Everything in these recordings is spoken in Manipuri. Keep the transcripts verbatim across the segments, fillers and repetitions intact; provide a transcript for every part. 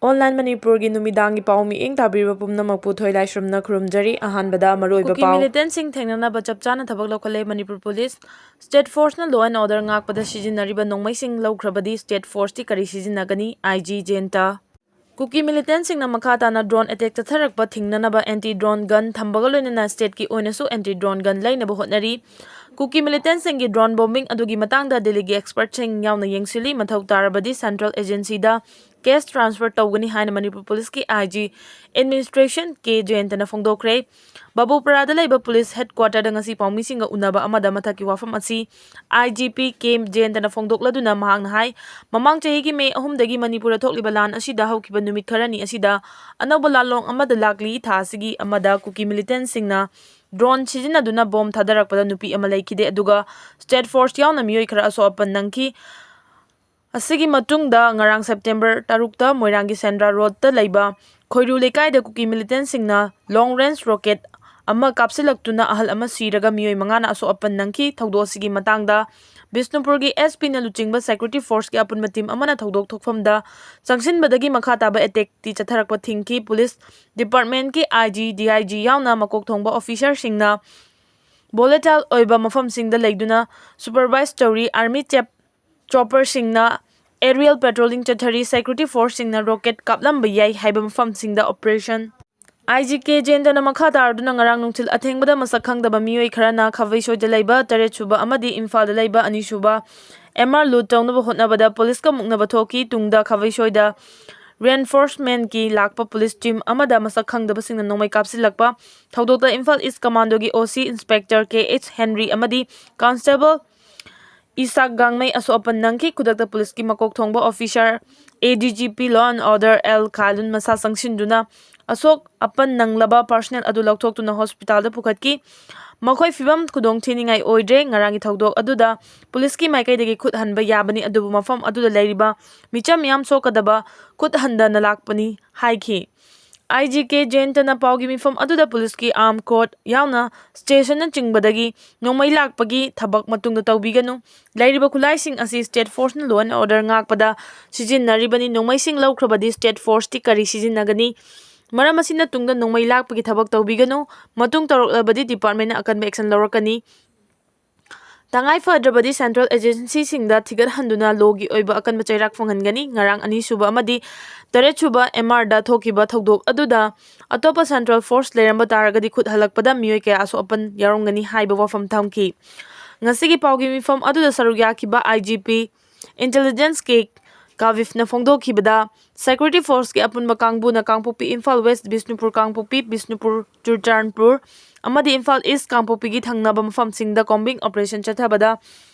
Online ꯃꯅꯤꯄꯨꯔꯒꯤ ꯅꯨꯃꯤꯗꯥꯡꯒꯤ ꯄꯥꯎ ꯃꯤꯠꯌꯦꯡ ꯇꯥꯕꯤꯔꯤꯕ ꯄꯨꯝꯅꯃꯛꯄꯨ ꯊꯣꯏꯂꯥꯏꯁ꯭ꯔꯝꯅ ꯈꯨꯔꯨꯝꯖꯔꯤ꯫ ꯑꯍꯥꯟꯕꯗ ꯃꯔꯨꯑꯣꯏꯕ ꯀꯨꯀꯤ ꯄꯥꯎ꯫ ꯃꯤꯂꯤꯇꯦꯟꯁꯤꯡ ꯊꯦꯡꯅꯅꯕ ꯆꯞ ꯆꯥꯅ ꯊꯕꯛ ꯂꯧꯈꯠꯂꯦ ꯃꯅꯤꯄꯨꯔ ꯄꯨꯂꯤꯁ꯫ State Forceꯅ law and order ꯉꯥꯛꯄꯗ ꯁꯤꯖꯤꯟꯅꯔꯤꯕ ꯅꯣꯡꯃꯩꯁꯤꯡ ꯂꯧꯈ꯭ꯔꯕꯗꯤ State Forceꯇꯤ ꯀꯔꯤ ꯁꯤꯖꯤꯟꯅꯒꯅꯤ? IG ꯖꯌꯟꯇ꯫ ꯀꯨꯀꯤ ꯃꯤꯂꯤꯇꯦꯟꯁꯤꯡꯅ ꯃꯈꯥ ꯇꯥꯅ drone attack ꯆꯠꯊꯔꯛꯄ ꯊꯤꯡꯅꯅꯕ anti drone gun ꯊꯝꯕꯒ ꯂꯣꯏꯅꯅ stateꯀꯤ ꯑꯣꯏꯅꯁꯨ anti drone gun ꯂꯩꯅꯕ ꯍꯣꯠꯅꯔꯤ꯫ ꯀꯨꯀꯤ ꯃꯤꯂꯤꯇꯦꯟꯁꯤꯡꯒꯤ drone bombing ꯑꯗꯨꯒꯤ ꯃꯇꯥꯡꯗ ꯗꯦꯜꯂꯤꯒꯤ expertꯁꯤꯡ ꯌꯥꯎꯅ ꯌꯦꯡꯁꯤꯜꯂꯤ꯫ ꯃꯊꯧ ꯇꯥꯔꯕꯗꯤ central agencyꯗ case transfer ꯇꯧꯒꯅꯤ ꯍꯥꯏꯅ ꯃꯅꯤꯄꯨꯔ ꯄꯨꯂꯤꯁꯀꯤ IG administration ꯀꯦ ꯖꯌꯟꯇꯅ ꯐꯣꯡꯗꯣꯛꯈ꯭ꯔꯦ꯫ ꯕꯥꯕꯨꯄꯔꯥꯗ ꯂꯩꯕ ꯄꯨꯂꯤꯁ headquarterꯗ ꯉꯁꯤ ꯄꯥꯎꯃꯤꯁꯤꯡꯒ ꯎꯅꯕ ꯑꯃꯗ ꯃꯊꯛꯀꯤ ꯋꯥꯐꯝ ꯑꯁꯤ IGP ꯀꯦ ꯖꯌꯟꯇꯅ ꯐꯣꯡꯗꯣꯛꯂꯗꯨꯅ ꯃꯍꯥꯛꯅ ꯍꯥꯏ, ꯃꯃꯥꯡ ꯆꯍꯤꯒꯤ ꯃꯦ ꯑꯍꯨꯝꯗꯒꯤ ꯃꯅꯤꯄꯨꯔꯗ ꯊꯣꯛꯂꯤꯕ ꯂꯥꯟ ꯑꯁꯤꯗ ꯍꯧꯈꯤꯕ ꯅꯨꯃꯤꯠ ꯈꯔꯅꯤ ꯑꯁꯤꯗ ꯑꯅꯧꯕ ꯂꯥꯟꯂꯣꯡ ꯑꯃꯗ ꯂꯥꯛꯂꯤ꯫ ꯊꯥ ꯑꯁꯤꯒꯤ ꯑꯃꯗ ꯀꯨꯀꯤ ꯃꯤꯂꯤꯇꯦꯟꯁꯤꯡꯅ drone ꯁꯤꯖꯤꯟꯅꯗꯨꯅ bomb ꯊꯥꯗꯔꯛꯄꯗ ꯅꯨꯄꯤ ꯑꯃ ꯂꯩꯈꯤꯗꯦ, ꯑꯗꯨꯒ State Force ꯌꯥꯎꯅ ꯃꯤꯑꯣꯏ ꯈꯔ ꯑꯁꯣꯛ ꯑꯄꯟ ꯅꯪꯈꯤ꯫ ꯑꯁꯤꯒꯤ ꯃꯇꯨꯡꯗ ꯉꯔꯥꯡ September ꯇꯔꯨꯛꯇ ꯃꯣꯏꯔꯥꯡꯒꯤ ꯁꯦꯟꯗ꯭ꯔꯥ roadꯇ ꯂꯩꯕ ꯈꯣꯏꯔꯨ ꯂꯩꯀꯥꯏꯗ ꯀꯨꯀꯤ ꯃꯤꯂꯤꯇꯦꯟꯁꯤꯡꯅ long range rocket ꯑꯃ ꯀꯥꯞꯁꯤꯜꯂꯛꯇꯨꯅ ꯑꯍꯜ ꯑꯃ ꯁꯤꯔꯒ ꯃꯤꯑꯣꯏ ꯃꯉꯥꯅ ꯑꯁꯣꯛ ꯑꯄꯟ ꯅꯪꯈꯤ꯫ ꯊꯧꯗꯣꯛ ꯑꯁꯤꯒꯤ ꯃꯇꯥꯡꯗ ꯕꯤꯁꯅꯨꯄꯨꯔꯒꯤ SPꯅ ꯂꯨꯆꯤꯡꯕ security forceꯀꯤ ꯑꯄꯨꯟꯕ team ꯑꯃꯅ ꯊꯧꯗꯣꯛ ꯊꯣꯛꯐꯝꯗ ꯆꯪꯁꯤꯟꯕꯗꯒꯤ ꯃꯈꯥ ꯇꯥꯕ attackꯇꯤ ꯆꯠꯊꯔꯛꯄ ꯊꯤꯡꯈꯤ꯫ Police departmentꯀꯤ IG, DIG ꯌꯥꯎꯅ ꯃꯀꯣꯛ ꯊꯣꯡꯕ officerꯁꯤꯡꯅ volatile ꯑꯣꯏꯕ ꯃꯐꯝꯁꯤꯡꯗ ꯂꯩꯗꯨꯅ supervise ꯇꯧꯔꯤ꯫ Army ꯆꯦꯞ chopperꯁꯤꯡꯅ aerial patrolling ꯆꯠꯊꯔꯤ꯫ Security forceꯁꯤꯡꯅ rocket ꯀꯥꯞꯂꯝꯕ ꯌꯥꯏ ꯍꯥꯏꯕ ꯃꯐꯝꯁꯤꯡꯗ operation꯫ IG ꯀꯦ ꯖꯌꯟꯇꯅ ꯃꯈꯥ ꯇꯥꯔꯗꯨꯅ ꯉꯔꯥꯡ ꯅꯨꯡꯊꯤꯜ ꯑꯊꯦꯡꯕꯗ ꯃꯁꯛ ꯈꯪꯗꯕ ꯃꯤꯑꯣꯏ ꯈꯔꯅ ꯈꯥꯕꯩꯁꯣꯏꯗ ꯂꯩꯕ ꯇꯔꯦꯠ ꯁꯨꯕ ꯑꯃꯗꯤ ꯏꯝꯐꯥꯜꯗ ꯂꯩꯕ ꯑꯅꯤ ꯁꯨꯕ ꯑꯦꯝ ꯑꯥꯔ loot ꯇꯧꯅꯕ ꯍꯣꯠꯅꯕꯗ ꯄꯨꯂꯤꯁꯀ ꯃꯨꯛꯅꯕ ꯊꯣꯛꯈꯤ꯫ ꯇꯨꯡꯗ ꯈꯥꯕꯩꯁꯣꯏꯗ reinforcementꯀꯤ ꯂꯥꯛꯄ ꯄꯨꯂꯤꯁ team ꯑꯃꯗ ꯃꯁꯛ ꯈꯪꯗꯕꯁꯤꯡꯅ ꯅꯣꯡꯃꯩ ꯀꯥꯞꯁꯤꯜꯂꯛꯄ ꯊꯧꯗꯣꯛꯇ ꯏꯝꯐꯥꯜ East Commandoꯒꯤ OC Inspector ꯀꯦ ꯑꯩꯆ ꯍꯦꯟꯔꯤ ꯑꯃꯗꯤ Constable ꯏꯁꯥꯛ ꯒꯥꯡꯃꯩ ꯑꯁꯣꯛ ꯑꯄꯟ ꯅꯪꯈꯤ꯫ ꯈꯨꯗꯛꯇ ꯄꯨꯂꯤꯁꯀꯤ ꯃꯀꯣꯛ ꯊꯣꯡꯕ officer, ADGP Law and Order L ꯈꯥꯏꯂꯨꯟ ꯃꯁꯥ ꯆꯪꯁꯤꯟꯗꯨꯅ ꯑꯁꯣꯛ ꯑꯄꯟ ꯅꯪꯂꯕ personnel ꯑꯗꯨ ꯂꯧꯊꯣꯛꯇꯨꯅ hospitalꯗ ꯄꯨꯈꯠꯈꯤ꯫ ꯃꯈꯣꯏ ꯐꯤꯕꯝ ꯈꯨꯗꯣꯡ ꯊꯤꯅꯤꯡꯉꯥꯏ ꯑꯣꯏꯗ꯭ꯔꯦ꯫ ꯉꯔꯥꯡꯒꯤ ꯊꯧꯗꯣꯛ ꯑꯗꯨꯗ ꯄꯨꯂꯤꯁꯀꯤ ꯃꯥꯏꯀꯩꯗꯒꯤ ꯈꯨꯠ ꯍꯟꯕ ꯌꯥꯕꯅꯤ, ꯑꯗꯨꯕꯨ ꯃꯐꯝ ꯑꯗꯨꯗ ꯂꯩꯔꯤꯕ ꯃꯤꯆꯝ ꯃꯤꯌꯥꯝ ꯁꯣꯛꯀꯗꯕ ꯈꯨꯠ ꯍꯟꯗꯅ ꯂꯥꯛꯄꯅꯤ ꯍꯥꯏꯈꯤ꯫ ꯑꯥꯏ ꯖꯤ ꯀꯦ ꯖꯌꯟꯇꯅ ꯄꯥꯎꯒꯤ ꯃꯤꯐꯝ ꯑꯗꯨꯗ ꯄꯨꯂꯤꯁꯀꯤ armed guard ꯌꯥꯎꯅ stationꯅꯆꯤꯡꯕꯗꯒꯤ ꯅꯣꯡꯃꯩ ꯂꯥꯛꯄꯒꯤ ꯊꯕꯛ ꯃꯇꯨꯡꯗ ꯇꯧꯕꯤꯒꯅꯨ꯫ ꯂꯩꯔꯤꯕ ꯈꯨꯠꯂꯥꯏꯁꯤꯡ ꯑꯁꯤ state forceꯅ law and order ꯉꯥꯛꯄꯗ ꯁꯤꯖꯤꯟꯅꯔꯤꯕꯅꯤ꯫ ꯅꯣꯡꯃꯩꯁꯤꯡ ꯂꯧꯈ꯭ꯔꯕꯗꯤ state forceꯇꯤ ꯀꯔꯤ ꯁꯤꯖꯤꯟꯅꯒꯅꯤ? ꯃꯔꯝ ꯑꯁꯤꯅ ꯇꯨꯡꯗ ꯅꯣꯡꯃꯩ ꯂꯥꯛꯄꯒꯤ ꯊꯕꯛ ꯇꯧꯕꯤꯒꯅꯨ꯫ ꯃꯇꯨꯡ ꯇꯧꯔꯛꯂꯕꯗꯤ departmentꯅ ꯑꯀꯟꯕ action ꯂꯧꯔꯛꯀꯅꯤ꯫ ꯇꯉꯥꯏ ꯐꯗ꯭ꯔꯕꯗꯤ central agencyꯁꯤꯡꯗ ꯊꯤꯒꯠꯍꯟꯗꯨꯅ lawꯒꯤ ꯑꯣꯏꯕ ꯑꯀꯟꯕ ꯆꯩꯔꯥꯛ ꯐꯪꯍꯟꯒꯅꯤ꯫ ꯉꯔꯥꯡ ꯑꯅꯤꯁꯨꯕ ꯑꯃꯗꯤ ꯇꯔꯦꯠꯁꯨꯕ ꯑꯦꯝ ꯑꯥꯔꯗ ꯊꯣꯛꯈꯤꯕ ꯊꯧꯗꯣꯛ ꯑꯗꯨꯗ ꯑꯇꯣꯞꯄ central force ꯂꯩꯔꯝꯕ ꯇꯥꯔꯒꯗꯤ ꯈꯨꯠ ꯍꯜꯂꯛꯄꯗ ꯃꯤꯑꯣꯏ ꯀꯌꯥ ꯑꯁꯣꯛ ꯑꯄꯟ ꯌꯥꯎꯔꯝꯒꯅꯤ ꯍꯥꯏꯕ ꯋꯥꯐꯝ ꯊꯝꯈꯤ꯫ ꯉꯁꯤꯒꯤ ꯄꯥꯎꯒꯤ ꯃꯤꯐꯝ ꯑꯗꯨꯗ ꯁꯔꯨꯛ ꯌꯥꯈꯤꯕ ꯑꯥꯏ ꯖꯤ ꯄꯤ, intelligenceꯀꯤ ꯀꯥꯕꯤꯐꯅ ꯐꯣꯡꯗꯣꯛꯈꯤꯕꯗ, security forceꯀꯤ ꯑꯄꯨꯟꯕ ꯀꯥꯡꯕꯨꯅ ꯀꯥꯡꯄꯣꯛꯄꯤ, ꯏꯝꯐꯥꯜ West, ꯕꯤꯁꯅꯨꯄꯨꯔ ꯀꯥꯡꯄꯣꯛꯄꯤ, ꯕꯤꯁꯅꯨꯄꯨꯔ ꯆꯨꯔꯆꯥꯟꯄꯨꯔ ꯑꯃꯗꯤ ꯏꯝꯐꯥꯜ East ꯀꯥꯡꯄꯣꯛꯄꯤꯒꯤ ꯊꯪꯅꯕ ꯃꯐꯝꯁꯤꯡꯗ combing operation ꯆꯠꯊꯕꯗ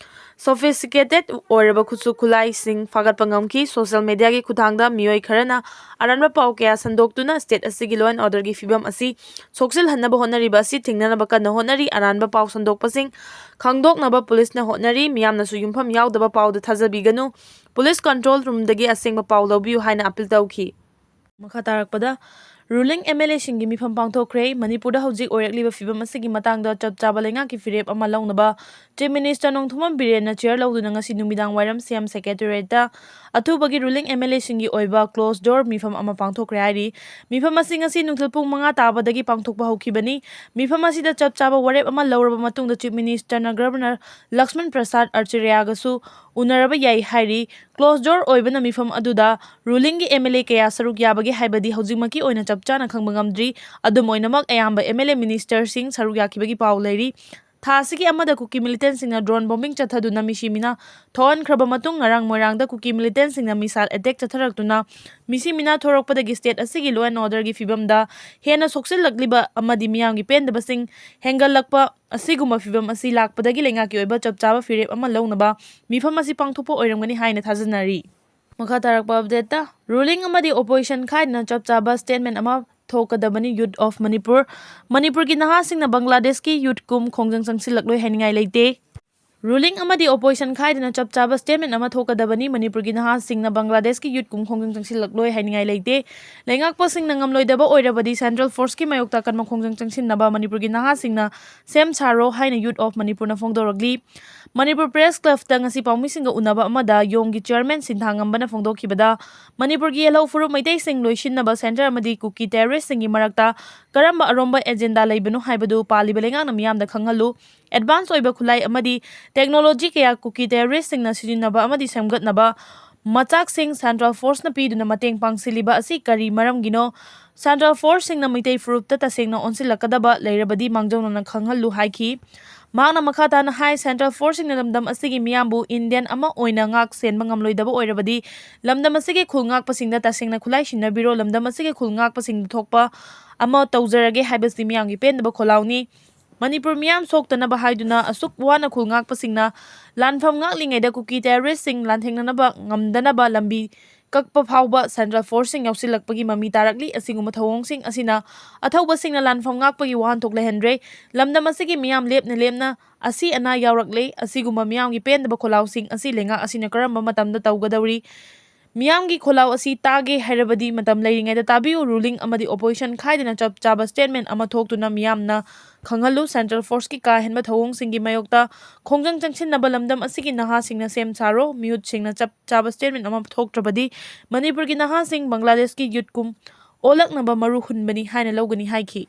sophisticated ꯑꯣꯏꯔꯕ ꯈꯨꯠꯁꯨ ꯈꯨꯠꯂꯥꯏꯁꯤꯡ ꯐꯥꯒꯠꯄ ꯉꯝꯈꯤ꯫ Social mediaꯒꯤ ꯈꯨꯠꯊꯥꯡꯗ ꯃꯤꯑꯣꯏ ꯈꯔꯅ ꯑꯔꯥꯟꯕ ꯄꯥꯎ ꯀꯌꯥ ꯁꯟꯗꯣꯛꯇꯨꯅ state ꯑꯁꯤꯒꯤ law and orderꯒꯤ ꯐꯤꯕꯝ ꯑꯁꯤ ꯁꯣꯛꯆꯤꯜꯍꯟꯅꯕ ꯍꯣꯠꯅꯔꯤꯕ ꯑꯁꯤ ꯊꯤꯡꯅꯅꯕ ꯀꯟꯅ ꯍꯣꯠꯅꯔꯤ꯫ ꯑꯔꯥꯟꯕ ꯄꯥꯎ ꯁꯟꯗꯣꯛꯄꯁꯤꯡ ꯈꯪꯗꯣꯛꯅꯕ ꯄꯨꯂꯤꯁꯅ ꯍꯣꯠꯅꯔꯤ꯫ ꯃꯤꯌꯥꯝꯅꯁꯨ ꯌꯨꯝꯐꯝ ꯌꯥꯎꯗꯕ ꯄꯥꯎꯗ ꯊꯥꯖꯕꯤꯒꯅꯨ꯫ ꯄꯨꯂꯤꯁ control roomꯗꯒꯤ ꯑꯁꯦꯡꯕ ꯄꯥꯎ ꯂꯧꯕꯤꯌꯨ ꯍꯥꯏꯅ appeal ꯇꯧꯈꯤ꯫ ꯃꯈꯥ ꯇꯥꯔꯛꯄꯗ, ruling ꯑꯦꯝ ꯑꯦꯜ ꯑꯦꯁꯤꯡꯒꯤ ꯃꯤꯐꯝ ꯄꯥꯡꯊꯣꯛꯈ꯭ꯔꯦ꯫ ꯃꯅꯤꯄꯨꯔꯗ ꯍꯧꯖꯤꯛ ꯑꯣꯏꯔꯛꯂꯤꯕ ꯐꯤꯕꯝ ꯑꯁꯤꯒꯤ ꯃꯇꯥꯡꯗ ꯆꯞ ꯆꯥꯕ ꯂꯩꯉꯥꯛꯀꯤ ꯐꯤꯔꯦꯞ ꯑꯃ ꯂꯧꯅꯕ Chief Minister ꯅꯣꯡꯊꯣꯝꯕꯝ ꯕꯤꯔꯦꯟꯅ chair ꯂꯧꯗꯨꯅ ꯉꯁꯤ ꯅꯨꯃꯤꯗꯥꯡ ꯋꯥꯏꯔꯝ ꯁꯤ ꯑꯦꯝ Secretariatꯇ ꯑꯊꯨꯕꯒꯤ ruling ꯑꯦꯝ ꯑꯦꯜ ꯑꯦꯁꯤꯡꯒꯤ ꯑꯣꯏꯕ closed door ꯃꯤꯐꯝ ꯑꯃ ꯄꯥꯡꯊꯣꯛꯈ꯭ꯔꯦ ꯍꯥꯏꯔꯤ꯫ ꯃꯤꯐꯝ ꯑꯁꯤ ꯉꯁꯤ ꯅꯨꯡꯊꯤꯜ ꯄꯨꯡ ꯃꯉꯥ ꯇꯥꯕꯗꯒꯤ ꯄꯥꯡꯊꯣꯛꯄ ꯍꯧꯈꯤꯕꯅꯤ꯫ ꯃꯤꯐꯝ ꯑꯁꯤꯗ ꯆꯞ ꯆꯥꯕ ꯋꯥꯔꯦꯞ ꯑꯃ ꯂꯧꯔꯕ ꯃꯇꯨꯡꯗ Chief Ministerꯅ Governor ꯂꯛꯁꯃꯟ ꯄ꯭ꯔꯁꯥꯗ ꯑꯥꯆꯥꯔꯌꯒꯁꯨ ꯎꯅꯔꯕ ꯌꯥꯏ ꯍꯥꯏꯔꯤ꯫ Closed door ꯑꯣꯏꯕꯅ ꯃꯤꯐꯝ ꯑꯗꯨꯗ rulingꯒꯤ ꯑꯦꯝ ꯑꯦꯜ ꯑꯦ ꯀꯌꯥ ꯁꯔꯨꯛ ꯌꯥꯕꯒꯦ ꯍꯥꯏꯕꯗꯤ ꯍꯧꯖꯤꯛꯃꯛꯀꯤ ꯑꯣꯏꯅ ꯆꯞ ꯆꯥꯅ ꯈꯪꯕ ꯉꯝꯗ꯭ꯔꯤ꯫ ꯑꯗꯨꯝ ꯑꯣꯏꯅꯃꯛ, ꯑꯌꯥꯝꯕ ꯑꯦꯝ ꯑꯦꯜ ꯑꯦ ministerꯁꯤꯡ ꯁꯔꯨꯛ ꯌꯥꯈꯤꯕꯒꯤ ꯄꯥꯎ ꯂꯩꯔꯤ꯫ ꯊꯥ ꯑꯁꯤꯒꯤ ꯑꯃꯗ ꯀꯨꯀꯤ militantꯁꯤꯡꯅ drone bombing ꯆꯠꯊꯗꯨꯅ ꯃꯤꯁꯤ ꯃꯤꯅꯥ ꯊꯣꯛꯍꯟꯈ꯭ꯔꯕ ꯃꯇꯨꯡ, ꯉꯔꯥꯡ ꯃꯣꯏꯔꯥꯡꯗ ꯀꯨꯀꯤ militantꯁꯤꯡꯅ missile attack ꯆꯠꯊꯔꯛꯇꯨꯅ ꯃꯤꯁꯤ ꯃꯤꯅꯥ ꯊꯣꯔꯛꯄꯗꯒꯤ state ꯑꯁꯤꯒꯤ law and orderꯒꯤ ꯐꯤꯕꯝꯗ ꯍꯦꯟꯅ ꯁꯣꯛꯆꯤꯜꯂꯛꯂꯤꯕ ꯑꯃꯗꯤ ꯃꯤꯌꯥꯝꯒꯤ ꯄꯦꯟꯗꯕꯁꯤꯡ ꯍꯦꯟꯒꯠꯂꯛꯄ ꯑꯁꯤꯒꯨꯝꯕ ꯐꯤꯕꯝ ꯑꯁꯤ ꯂꯥꯛꯄꯗꯒꯤ ꯂꯩꯉꯥꯛꯀꯤ ꯑꯣꯏꯕ ꯆꯞ ꯆꯥꯕ ꯐꯤꯔꯦꯞ ꯑꯃ ꯂꯧꯅꯕ ꯃꯤꯐꯝ ꯑꯁꯤ ꯄꯥꯡꯊꯣꯛꯄ ꯑꯣꯏꯔꯝꯒꯅꯤ ꯍꯥꯏꯅ ꯊꯥꯖꯅꯔꯤ꯫ ꯃꯈꯥ ꯇꯥꯔꯛꯄ updateꯇ, ruling ꯑꯃꯗꯤ opposition ꯈꯥꯏꯗꯅ ꯆꯞ ꯆꯥꯕ statement ꯑꯃ ꯊꯣꯛꯀꯗꯕꯅꯤ꯫ Youth of Manipur, ꯃꯅꯤꯄꯨꯔꯒꯤ ꯅꯍꯥꯁꯤꯡꯅ ꯕꯪꯒ꯭ꯂꯥꯗꯦꯁꯀꯤ youth ꯀꯨꯝ ꯈꯣꯡꯖꯪ ꯆꯪꯁꯤꯜꯂꯛꯂꯣꯏ ꯍꯥꯏꯅꯤꯡꯉꯥꯏ ꯂꯩꯇꯦ꯫ Ruling ꯑꯃꯗꯤ opposition ꯈꯥꯏꯗꯅ ꯆꯞ ꯆꯥꯕ statement ꯑꯃ ꯊꯣꯛꯀꯗꯕꯅꯤ꯫ ꯃꯅꯤꯄꯨꯔꯒꯤ ꯅꯍꯥꯁꯤꯡꯅ ꯕꯪꯒ꯭ꯂꯥꯗꯦꯁꯀꯤ youth ꯀꯨꯝ ꯈꯣꯡꯖꯪ ꯆꯪꯁꯤꯜꯂꯛꯂꯣꯏ ꯍꯥꯏꯅꯤꯡꯉꯥꯏ ꯂꯩꯇꯦ꯫ ꯂꯩꯉꯥꯛꯄꯁꯤꯡꯅ ꯉꯝꯂꯣꯏꯗꯕ ꯑꯣꯏꯔꯕꯗꯤ central force ꯀꯤ ꯃꯥꯌꯣꯛꯇ ꯑꯀꯟꯕ ꯈꯣꯡꯖꯪ ꯆꯪꯁꯤꯟꯅꯕ ꯃꯅꯤꯄꯨꯔꯒꯤ ꯅꯍꯥꯁꯤꯡꯅ ꯁꯦꯝ ꯁꯥꯔꯣ ꯍꯥꯏꯅ Youth of ꯃꯅꯤꯄꯨꯔꯅ ꯐꯣꯡꯗꯣꯔꯛꯂꯤ꯫ ꯃꯅꯤꯄꯨꯔ Press Club ꯇ ꯉꯁꯤ ꯄꯥꯎꯃꯤꯁꯤꯡꯒ ꯎꯅꯕ ꯑꯃꯗ ꯌꯣꯡꯒꯤ chairman ꯁꯤꯟꯊꯥ ꯉꯝꯕꯅ ꯐꯣꯡꯗꯣꯛꯈꯤꯕꯗ, ꯃꯅꯤꯄꯨꯔꯒꯤ ꯌꯦꯜꯍꯧ ꯐꯨꯔꯨꯞ ꯃꯩꯇꯩꯁꯤꯡ ꯂꯣꯏꯁꯤꯟꯅꯕ centre ꯑꯃꯗꯤ ꯀꯨꯀꯤ terrorist ꯁꯤꯡꯒꯤ ꯃꯔꯛꯇ ꯀꯔꯝꯕ ꯑꯔꯣꯝꯕ agenda ꯂꯩꯕꯅꯣ ꯍꯥꯏꯕꯗꯨ ꯄꯥꯜꯂꯤꯕ ꯂꯩꯉꯥꯛꯅ ꯃꯤꯌꯥꯝꯗ ꯈꯪꯍꯜꯂꯨ꯫ Advance ꯑꯣꯏꯕ ꯈꯨꯠꯂꯥꯏ ꯑꯃꯗꯤ technology ꯀꯌꯥ ꯀꯨꯀꯤ terrorist ꯁꯤꯡꯅ ꯁꯤꯖꯤꯟꯅꯕ ꯑꯃꯗꯤ ꯁꯦꯝꯒꯠꯅꯕ ꯃꯆꯥꯛꯁꯤꯡ central force ꯅ ꯄꯤꯗꯨꯅ ꯃꯇꯦꯡ ꯄꯥꯡꯁꯤꯜꯂꯤꯕ ꯑꯁꯤ ꯀꯔꯤ ꯃꯔꯝꯒꯤꯅꯣ? Central force ꯁꯤꯡꯅ ꯃꯩꯇꯩ ꯐꯨꯔꯨꯞꯇ ꯇꯁꯦꯡꯅ ꯑꯣꯟꯁꯤꯜꯂꯛꯀꯗꯕ ꯂꯩꯔꯕꯗꯤ ꯃꯥꯡꯖꯧꯅꯅ ꯈꯪꯍꯜꯂꯨ ꯍꯥꯏꯈꯤ꯫ ꯃꯍꯥꯛꯅ ꯃꯈꯥ ꯇꯥꯅ ꯍꯥꯏ, central force ꯁꯤꯡꯅ ꯂꯝꯗꯝ ꯑꯁꯤꯒꯤ ꯃꯤꯌꯥꯝꯕꯨ Indian ꯑꯃ ꯑꯣꯏꯅ ꯉꯥꯛ ꯁꯦꯟꯕ ꯉꯝꯂꯣꯏꯗꯕ ꯑꯣꯏꯔꯕꯗꯤ ꯂꯝꯗꯝ ꯑꯁꯤꯒꯤ ꯈꯨꯜ ꯉꯥꯛꯄꯁꯤꯡꯗ ꯇꯁꯦꯡꯅ ꯈꯨꯠꯂꯥꯏ ꯁꯤꯟꯅꯕꯤꯔꯣ, ꯂꯝꯗꯝ ꯑꯁꯤꯒꯤ ꯈꯨꯜ ꯉꯥꯛꯄꯁꯤꯡꯗ ꯊꯣꯛꯄ ꯑꯃ ꯇꯧꯖꯔꯒꯦ ꯍꯥꯏꯕꯁꯤ ꯃꯤꯌꯥꯝꯒꯤ ꯄꯦꯟꯗꯕ ꯈꯣꯜꯂꯥꯎꯅꯤ꯫ ꯃꯅꯤꯄꯨꯔ ꯃꯤꯌꯥꯝ ꯁꯣꯛꯇꯅꯕ ꯍꯥꯏꯗꯨꯅ ꯑꯁꯨꯛ ꯋꯥꯅ ꯈꯨꯜ ꯉꯥꯛꯄꯁꯤꯡꯅ ꯂꯥꯟꯐꯝ ꯉꯥꯛꯂꯤꯉꯩꯗ ꯀꯨꯀꯤ terrorist ꯁꯤꯡ ꯂꯥꯟꯊꯦꯡꯅꯅꯕ ꯉꯝꯗꯅꯕ ꯂꯝꯕꯤ ꯀꯛꯄ ꯐꯥꯎꯕ central force ꯁꯤꯡ ꯌꯥꯎꯁꯤꯜꯂꯛꯄꯒꯤ ꯃꯃꯤ ꯇꯥꯔꯛꯂꯤ꯫ ꯑꯁꯤꯒꯨꯝꯕ ꯊꯧꯑꯣꯡꯁꯤꯡ ꯑꯁꯤꯅ ꯑꯊꯧꯕꯁꯤꯡꯅ ꯂꯥꯟꯐꯝ ꯉꯥꯛꯄꯒꯤ ꯋꯥꯍꯟꯊꯣꯛ ꯂꯩꯍꯟꯗ꯭ꯔꯦ꯫ ꯂꯝꯗꯝ ꯑꯁꯤꯒꯤ ꯃꯤꯌꯥꯝ ꯂꯦꯞꯅ ꯂꯦꯞꯅ ꯑꯁꯤ ꯑꯅꯥ ꯌꯥꯎꯔꯛꯂꯦ꯫ ꯑꯁꯤꯒꯨꯝꯕ ꯃꯤꯌꯥꯝꯒꯤ ꯄꯦꯟꯗꯕ ꯈꯣꯜꯂꯥꯎꯁꯤꯡ ꯑꯁꯤ ꯂꯩꯉꯥꯛ ꯑꯁꯤꯅ ꯀꯔꯝꯕ ꯃꯇꯝꯗ ꯇꯧꯒꯗꯧꯔꯤ? ꯃꯤꯌꯥꯝꯒꯤ ꯈꯣꯜꯂꯥꯎ ꯑꯁꯤ ꯇꯥꯒꯦ ꯍꯥꯏꯔꯕꯗꯤ ꯃꯇꯝ ꯂꯩꯔꯤꯉꯩꯗ ꯇꯥꯕꯤꯌꯨ꯫ Ruling ꯑꯃꯗꯤ opposition ꯈꯥꯏꯗꯅ ꯆꯞ ꯆꯥꯕ statement ꯑꯃ ꯊꯣꯛꯇꯨꯅ ꯃꯤꯌꯥꯝꯅ ꯈꯪꯍꯜꯂꯨ꯫ Central force ꯀꯤ ꯀꯥ ꯍꯦꯟꯕ ꯊꯧꯑꯣꯡꯁꯤꯡꯒꯤ ꯃꯥꯌꯣꯛꯇ ꯈꯣꯡꯖꯪ ꯆꯪꯁꯤꯟꯅꯕ ꯂꯝꯗꯝ ꯑꯁꯤꯒꯤ ꯅꯍꯥꯁꯤꯡꯅ ꯁꯦꯝ ꯁꯥꯔꯣ꯫ ꯃꯤꯍꯨꯠꯁꯤꯡꯅ ꯆꯞ ꯆꯥꯕ statement ꯑꯃ ꯊꯣꯛꯇ꯭ꯔꯕꯗꯤ ꯃꯅꯤꯄꯨꯔꯒꯤ ꯅꯍꯥꯁꯤꯡ ꯕꯪꯒ꯭ꯂꯥꯗꯦꯁꯀꯤ youth ꯀꯨꯝ ꯑꯣꯜꯂꯛꯅꯕ ꯃꯔꯨ ꯍꯨꯟꯕꯅꯤ ꯍꯥꯏꯅ ꯂꯧꯒꯅꯤ ꯍꯥꯏꯈꯤ꯫